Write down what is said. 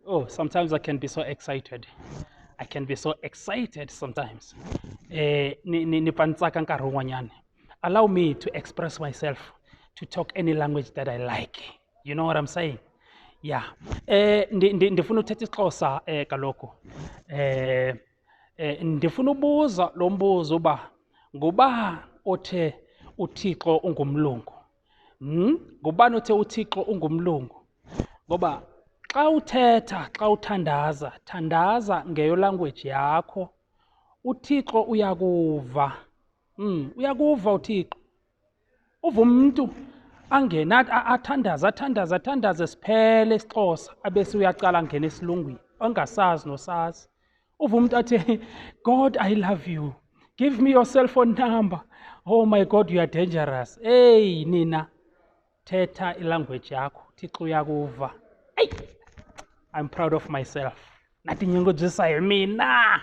Oh, sometimes I can be so excited. I can be so excited sometimes. Ni ni ni pfa ni tsaka nkarhi wun'wanyana. Allow me to express myself, to talk any language that I like. You know what I'm saying? Yeah. Ndifuna uthetha isiXhosa kaloku. Ndifuna ubuza lo mbuzo uba nguba othe uThixo ungumlungu? Ngubani othe uThixo ungumlungu? Ngoba xa uthetha, xa uthandaza, thandaza ngeyo language yakho. UThixo uyakuva. Uyakuva uThixo. Uva umntu angene athandaze, athandaze, athandaze siphele isiXhosa, abese uyaqala angene esilungwini, ongasazi nosazi. Uva umntu athi, God, I love you. Give me your cell phone number. Oh my God, you are dangerous. Hey, nina, thetha ilanguage yakho. Thixo uyakuva. Hey, I'm proud of myself. Natinyungubyisa hi mina.